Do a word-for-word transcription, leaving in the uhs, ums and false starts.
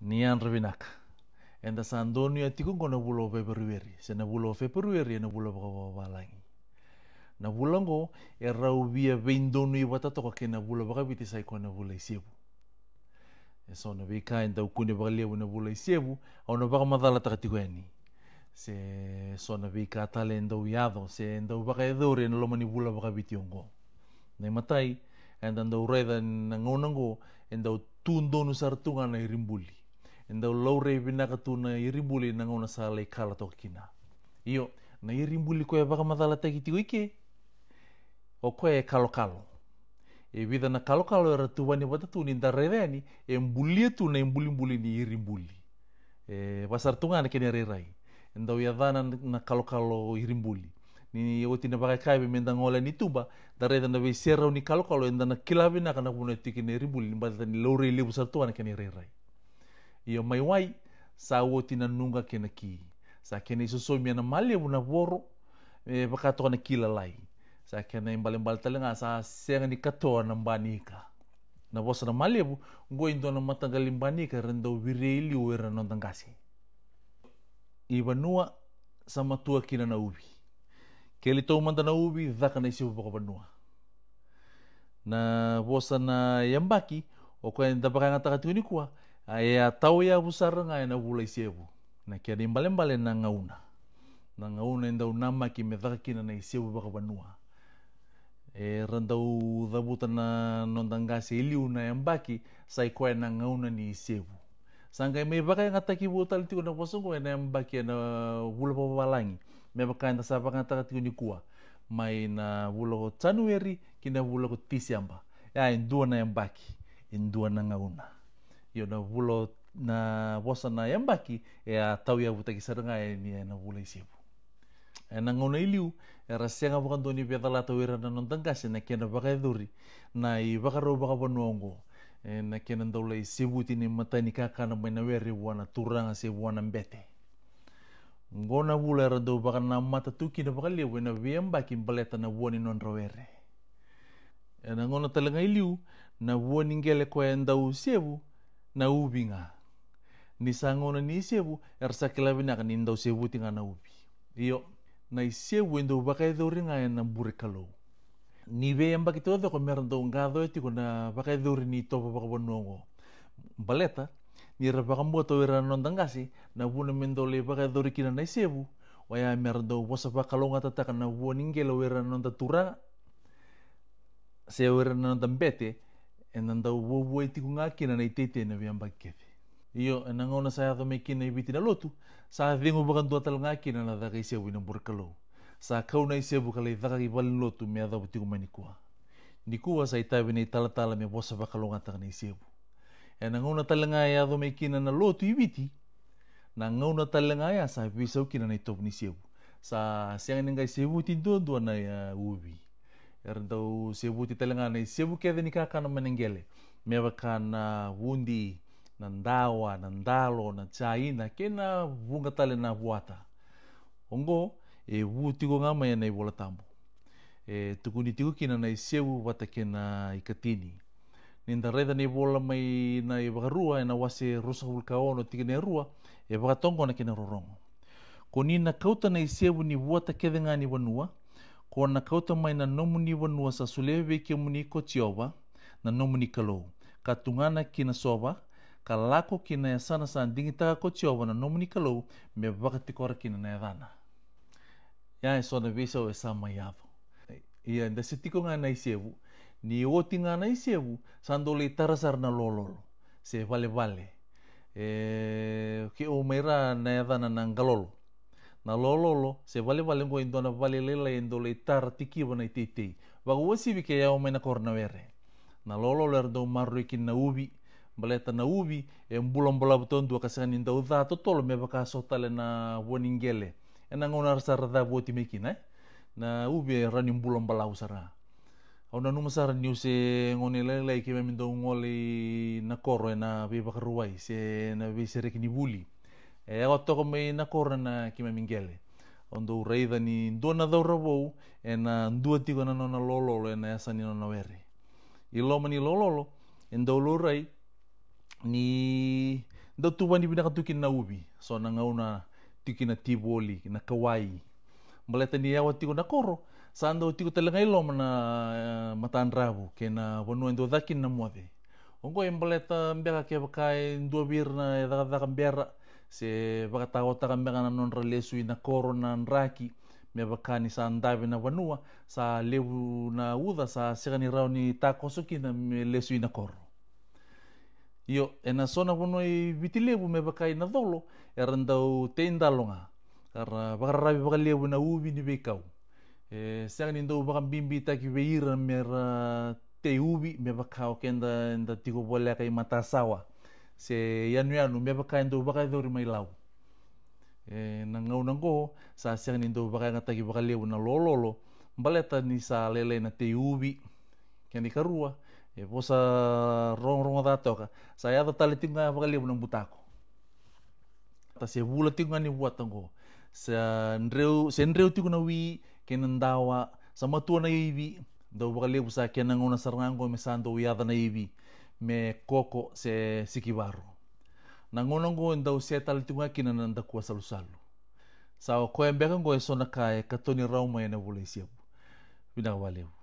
Ni yadra vinaka. Eda sa donuya tiko oqo na vula o Feperueri, se na vula o Feperueri ena vula vakavavalagi. Na vula oqo e rau via veidonui vata toka kei na vula vakaviti, sa i koya na vula i Sevu. E so na veika e dau kune vakalevu ena vula i Sevu, au na vakamacalataka tiko yani. Se so na veika tale e dau yaco, se e dau vakayacori ena loma ni vula vakaviti oqo. Na imatai, eda dau raica na gauna oqo e dau tu donu sara tu ga na iribuli. E dau laurai vinaka tu na iribuli na gauna sa lai kala toka kina. Io, na iribuli koya e vakamacalataki tiko i ke, o koya e kalokalo. E vica na kalokalo era tuvani vata tu ni da raica yani, e bulia tu na ibulibuli ni iribuli. E vasara tu ga na kena irairai. E dau yacana na kalokalo iribuli. Ni oti na vakayakavi me da gole ni tuba, da raica na veiserau ni kalokalo, eda na kila vinaka na vuna e tiko kina iribuli, ni baleta ni laurai levu sara tu ga na kena irairai. Io, mai wai, sa oti na nuqa kei na ki. Sa kena isosomi ena malevu na voro, e vaka toka na ki lalai. Sa kena ibalebale tale ga sa sega ni katoa na ba ni ika. Na vosa na malevu, oqo e dua na mataqali ba ni ika era dau viria i liu o ira na noda qase. I vanua sa matua kina na uvi. Keli taumada na uvi, caka na isevu vakavanua. Na vosa na yabaki, o koya eda vakayagataka tiko nikua, a, e a tauyavu sara ga ena vula i Sevu. Na kena ibalebale na gauna. Na gauna e dau namaki me caka kina na isevu vakavanua. Era dau cavuta na noda qase i liu na yabaki, sa i koya na gauna ni isevu. Sa qai mai vakayagataki vou tale tiko na vosa oqo ena yabaki ena vula vakavavalagi. Me vaka eda sa vakayagataka tiko nikua. Mai na vula ko Janueri ki na vula ko Tiseba. Ia, e dua na yabaki, e dua na gauna. Io, na vula, na vosa na yabaki, e a tauyavutaki sara ga yani ena vula i Sevu. Ena gauna i liu, era sega vakadua ni via calata o ira na noda qase na kena vakayacori na ivakarau vakavanua oqo. Ena kena dau lai sevuti na imatai ni kakana mai na were vua na turaga se vua na bete. Oqo na vula era dau vakanamata tu kina vakalevu ena veiyabaki baleta na vua ni nodra were. Ena gauna tale ga i liu, na vua ni qele koya e dau sevu, na uvi ga. Ni sa gauna ni isevu, era sa kila vinaka ni dau sevuti ga na uvi. Io, na isevu e dau vakayacori ga ena bure kalou. Ni veiyabaki taucoko me ra dau qacoya tiko na vakayacori ni itovo vakavanua oqo. Baleta ni ra vakabauta o ira na noda qase na vuna me dau lai vakayacori kina na isevu, oya me ra dau vosa vakalougatataka na vua ni qele o ira na noda turaga se o ira na noda bete, ena dau vuavuai tiko ga kina na iteitei ena veiyabaki kece. Io, ena gauna sa yaco mai kina i Viti na lotu, sa cegu vakadua tale ga kina na caka isevu ina bure kalou. Sa kau na isevu ka lai caka i valenilotu me yacova tiko mai nikua. Nikua sa itavi na italatala me vosa vakalougatataka na isevu. Ena gauna tale ga e yaco mai kina na lotu i Viti, na gauna tale ga ya sa veisau kina na itovo ni isevu. Sa sega ni qai sevuti duadua na, e, uvi. Era dau sevuti tale ga na isevu kece ni kakana mai na qele, me vaka na vudi, na dawa, na dalo, na jaina, kei na vuqa tale na vuata. Oqo e vu tiko ga mai ena iVola Tabu. E tukuni tiko kina na isevu vata kei na ikatini. Ni da raica na ivola mai na iVakarua ena wase ruasagavulu ka ono tikina e rua, e vakatoqona kei na rorogo. Ko ni na kauta na isevu ni vuata kece ga ni vanua, ko na kauta mai na nomuni vanua sa solia vei kemuni ko Jiova, na nomuni Kalou, ka tugana ki na sova, ka lako ki na yasana sa digitaka ko Jiova na nomuni Kalou me vakatikora kina na yacana. Ia e so na veisau e sa mai yaco. Ia eda se tiko ga na isevu. Ni oti ga na isevu, sa dau lai tara sara na lololo se valevale. E, ke o mai ra na yacana na qalolo. Na lololo se valevale oqo e dua na vale lailai e dau lai tara tikiva na iteitei. Vakauasivi ke yawa mai na koro na were. Na lololo era dau maroroi kina na uvi. Baleta na uvi e bula balavu taudua ka sega ni dau ca totolo me vaka so tale na vua ni qele. Ena gauna era sa ra cavu oti mai kina, e? Na uvi e rawa ni bula balavu sara. Au nanuma sara niu se gone lailai keimami dau gole i na koro ena veivakarauwai se na veisereki ni vuli. E yawa toka mai na koro na keimami qele. Au dau raica ni dua na cauravou ena dua tiko na nona lololo ena yasa ni nona were. I loma ni lololo e dau laurai ni Dau tuvani vinaka tu kina na uvi, so na gauna tiko kina Tivoli, na Kawai. Baleta ni yawa tiko na koro, sa dau tiko tale ga i loma na, eh, matadravu kei na vanua e dau caka kina na moce. Oqo e baleta beka kevaka e dua vei ira na e cakacaka bera, se vakataotaka beka na nodra lesu i na koro na draki, me vaka ni sa dave na vanua, sa levu na uca, sa sega ni rawa ni takoso kina me lesu i na koro. Io, ena so na vanua i Viti Levu me vaka i na colo, era dau tei dalo ga. Era vakararavi vakalevu ena uvi ni veikau. E sega ni dau vakabibitaki vei ira me ra tei uvi me vaka o keda eda tiko voleka i matasawa se yanuyanu, me vaka e dau vakayacori mai Lau. E na gauna oqo sa sega ni dau vakayagataki vakalevu na lololo, baleta ni sa lailai na tei uvi. Kena ikarua, e vosa rogorogo ca toka, sa yaco tale tiko ga vakalevu na butako. Ta se vula tiko ga ni vuata oqo, sa dreu, se dreu tiko na wi kei na dawa, sa matua na ivi. Dau vakalevu sa kena gauna sara ga oqo me sa dau yaca na ivi me koko se sikivaro. Na gauna oqo e dau se tale tiko ga kina na dakua salusalu. Sa o koya beka oqo e so na ka e katoni rawa mai ena vula i Sevu. Vinaka vakalevu.